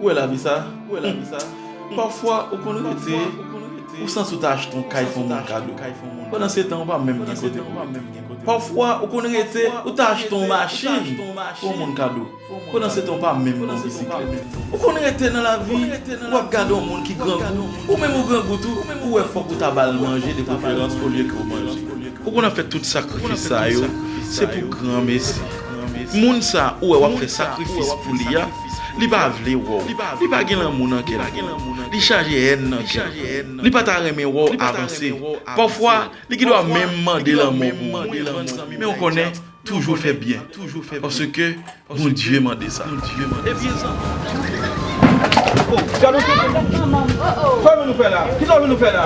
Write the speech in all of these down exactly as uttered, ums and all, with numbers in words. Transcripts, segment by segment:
Ou wè lavi sa? Ou wè lavi sa? Pafwa, ou konn rete, ou santi w ta achte yon kay fè yon moun kado. Pandan se tan, ou pa menm gen kote pou rete. Pafwa, ou konn rete, ou ta achte yon machin pou yon moun kado. Pandan se tan, ou pa menm gen yon bisiklèt. Ou konn rete nan lavi, w ap gade yon moun ki grangou. Ou menm ou grangou tou, ou wè fòk ou ta ba l manje de preferans olye ke w manje. Ou konn ap fè tout sakrifis sa yo, se pou granmesi. Moun sa ou wè w ap fè sakrifis pou li a, li pa vle wè w. Li pa gen lanmou nan kè l pou ou. Li chaje hèn nan kè l. Li pa ta renmen wè w avanse. Pafwa, li gendwa menm mande lanmò pou ou. Men w konnen, toujou fè byen. Paske Bondye mande sa. Ebyen, zanmi. Kòman nou fè la? Kisa nou fè la?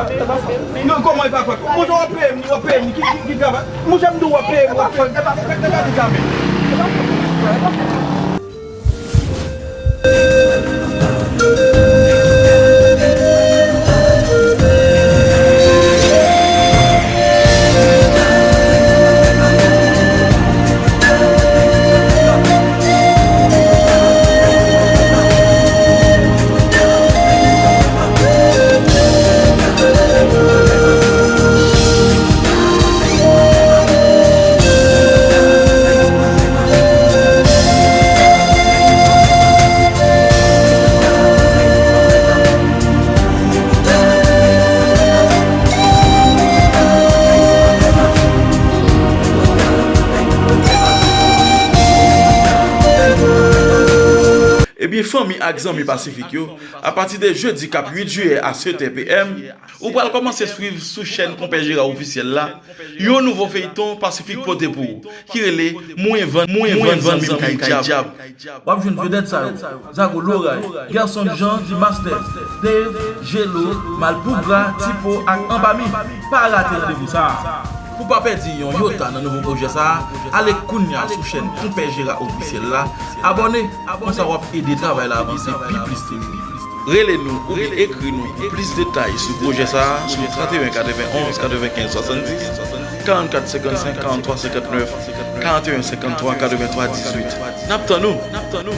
Nou, kòman e pa fòt? Monchè, w ap peye m, w ap peye m. Ki, ki, ki travay? Monchè, m di w ap peye m, w ap peye m. E pa, e pa, e pa di sa menm. Ebyen, fanmi ak zanmi Pasifik yo, apati de jedi k ap uit jiyè a sèt è p m, ou pral kòmanse swiv sou chèn Konpè Jera Ofisyèl la, yon nouvo feyton Pasifik pote pou ou, ki rele Mwen vann, mwen vann zanmi m kay dyab. W ap jwenn vedèt sa yo, Zago Loray, Gerson Jean di Master, Dave, Jelo, Malpougra, Tipo ak Anbami. Pa rate randevou sa a. Pou pa pèdi yon yota nan nouvo pwojè sa a, ale kounye a sou chèn Konpè Jera Ofisyèl la, abòne, konsa w ap ede travay la avanse pi plis toujou. Rele nou oubyen ekri nou pou plis detay sou pwojè sa a sou trannteyen katrevenonz katrevenkenz swasanndis, karannkat senkannsenk, karanntwa senkantnèf, karannteyen senkanntwa katrevenntwa dizuit. N ap tann ou! N ap tann ou!